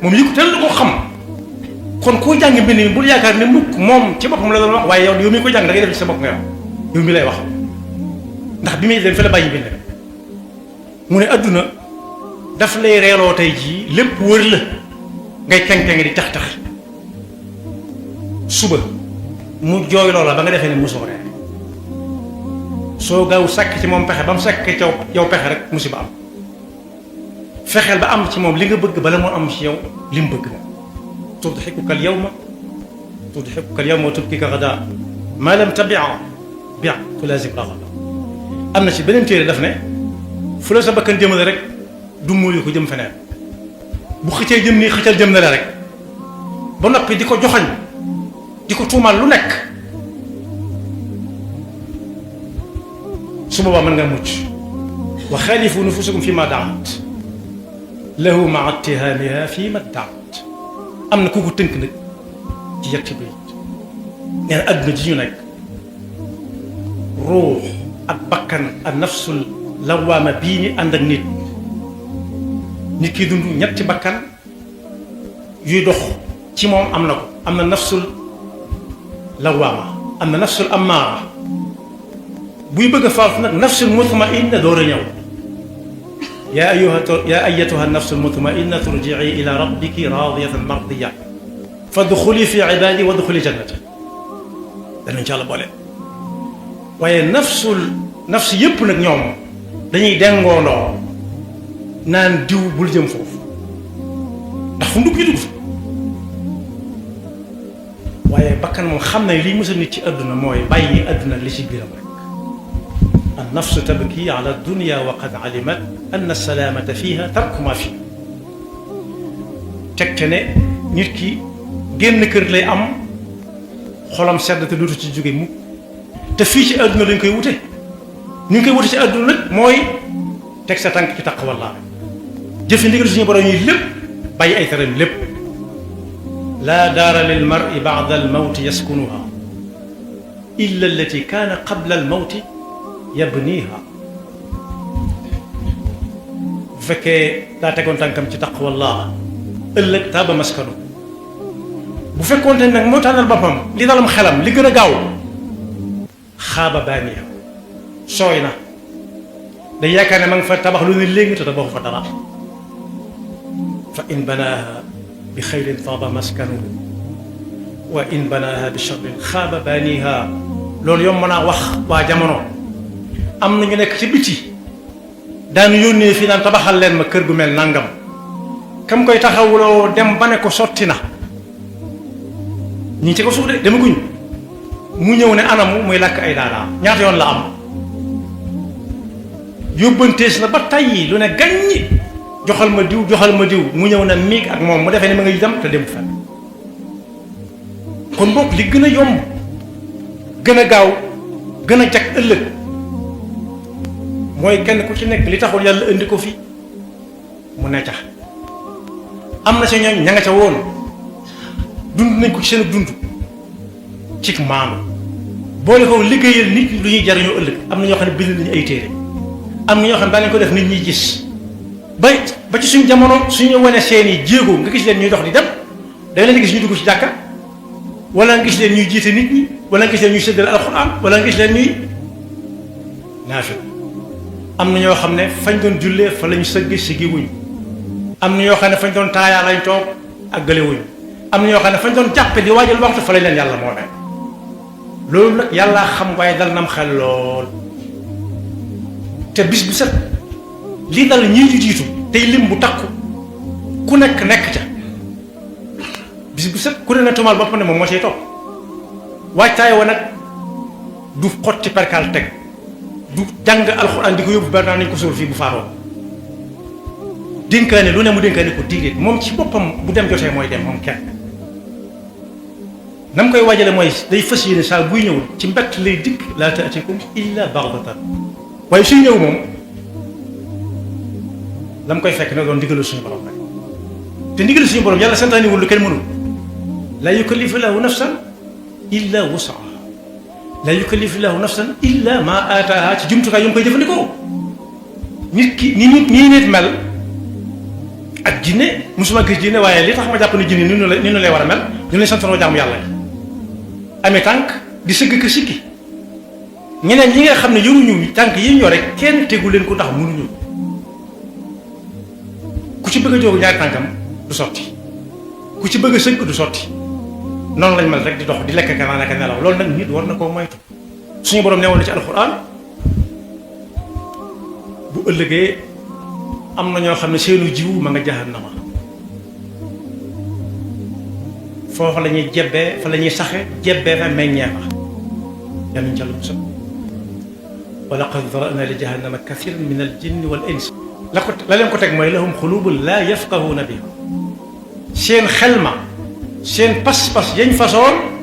moom yi ko teel la ko xam kon koo jàng mbind mi bul yaakaar ne mukk moom ci boppam la doon wax waaye yow mi ko jàng da ngay def ci sa bopp nga yow mi lay wax ndax bi muy dem fi la bàyyi mbind mu ne adduna daf lay reeloo tey jii lépp wër la ngay keng-keng di tax-tax suba mu jooy loola ba nga defee ne mosoo ree soo gaaw sàkk ci moom pexe ba mu sàkk ci yow pexe rek musiba am fexeel ba am ci moom li nga bëgg bala moo am ci yow li mu bëgg moom tudxikuka al yawma wa tubkika gadaa ma lam tabia bia tulazim raxaba am na ci beneen téere daf ne fu la sa bakkan jëmale rek du mooyu ko jëm feneen bu xëccee jëm nii xëccal jëm na la rek ba noppi di ko joxañ di ko tuumaal lu nekk su boobaa mën nga mucc wa xaalifu nufusakum fi ma daat lahu maa ittihaamiha fi ma daat am na ku ko tënk nag ci yetti bayit nee na adduna ji ñu nekk ruux ak bakkan ak nafsul lawaama bii ni ànd ak nit ki dund ñetti bakkan yuy dox ci moom am na ko am na nafsul lawaama am na nafsul ammaara buy bëgg a faatu nag nafsul mutmainna door a ñëw yaa ayyatuha nafsul mutmainna turji'i ila rabbiki raadiyatan mardiya fadxuli fi ibaadi wadxuli jannati danañ ci Yàlla boole waaye nafs yëpp nag ñoom dañuy dengoondoo naan diw bul jëm foofu ndax fu mu dugg fa waaye bakkan moom xam ne lii mësa nit ci àdduna mooy bàyyi àdduna li ci biiram rek an nafsu tabki ala dunya wa qad alimat anna salaamata fiha tarku ma fi tegte ne nit ki génn kër lay am xolam sedd te dootu ci jóge mukk te fii ci àdduna lañ koy wute ñu ngi koy wute ci àdduna nag mooy teg sa tànk ci taqwallah jëfe ndigal suñu borom yi lépp bàyyi ay teram lépp laa daara lil mar'i ba'da al mawti yaskunuha illa allati kaana qabla al mawti yabniha bu fekkee daa tegoon tànkam ci taqwallah ëllëg taaba maskanu bu fekkoon te nag moo tànnal boppam li dalam xelam li gën a gaaw xaaba baaniya sooy na day yaakaar ne ma nga fa tabax lu ne léegi te tabaxu fa dara fa in banaaha bi xayrin taaba maskanuhu wa in banaaha bi charrin xaaba baaniha loolu yomb naa wax waa jamono am na ñu nekk ci biti daanu yónnee fii naan tabaxal leen ma kër gu mel nangam kam koy taxawuloo dem ba ne ko sotti na ñi ci ko suuf de demaguñ mu ñëw ne anamu muy lakk ay daanaa ñaata yoon la am yóbbantees na ba tàyyi lu ne gàññi joxal ma diw mu ñëw na miig ak moom mu defee ne ma nga dem te dem fenn kon boog li gën a yomb gën a gaaw gën a jag ëllëg mooy kenn ku ci nekk li taxul yàlla indi ko fi mu ne ca am na sa ñooñ ña nga ca woon dund nañ ko ci seen dund ci maanu boole ko liggéeyal nit ñi lu ñuy jariñoo ëllëg am na ñoo xam ne bind nañu ay téere am na ñoo xam ne daanañ ko def nit ñi gis ba ci suñu jamono suñu wane seen i jéego nga gis leen ñuy dox di dem da leen gis ñu dugg ci jàkka wala nga gis leen ñuy jiite nit ñi wala nga gis leen ñuy séddale alxuraan wala nga gis leen ñuy naafil am na ñoo xam ne fañ doon jullee fa lañ sëgg sigi wuñ am na ñoo xam ne fañ doon taayaa lañ toog ak gële wuñ am na ñoo xam ne fañ doon jàppe di waajal waxtu fa lañ leen yàlla moo ne loolu nag yàllaa xam waaye dal nam xel lool te bis bu set lii dal ñii ju jiitu tey lim bu takku ku nekk ca bis bu set ku ne tumaal boppam ne moom moo cay topp waajtaay wa nag du xotti perkaal teg du jàng alxuraan di ko yóbbu bernaa nañ ko suul fii bu faaroo dénkaane lu ne mu dénkaane ko diiréet moom ci boppam bu dem jotee mooy dem moom kenn nam koy waajale mooy day fas yéene saa buy ñëw ci mbett lay dikk laa taatikum illa baghtatan waaye suy ñëw moom lam koy fekk na doon ndigalu suñu borom rek te ndigalu suñu borom yàlla santaaniwul lu kenn mënul laa yukallifu llaahu nafsan illa wusaha laa yukallifu llaahu nafsan illa ma aataaha ci jumtukaay yu mu koy jëfandikoo nit ki nii nit mel ak jinne musuma gis jinne waaye li tax ma jàpp ne jinne ni nu lay war a mel ñu leen santoonoo jaamu yàlla amee tànk di sëgg ka sikki ñeneen ñi nga xam ne yoruñu tànk yi ñu yore kenn tegu leen ko ndax mënuñu ku ci bëgg a jóg ñaari tànkam du sotti ku ci bëgg a sëgg du sotti noonu lañ mel rek di dox di lekk ka naan ak nelaw loolu nag nit war na koo moytu suñu borom newoon na ci alxuraan bu ëllëgee am na ñoo xam ne seenu jiwu ma nga jahannama foofa la ñuy jebbee fa la ñuy saxe jebbee fa meññee fa yàlla ñu ca lu musal wa laqad zara'na li jahannama kathiran min al jinni wal ins la leen ko teg mooy lahum xulubun laa yafqahuuna biha seen xel ma seen pas-pas yañ façon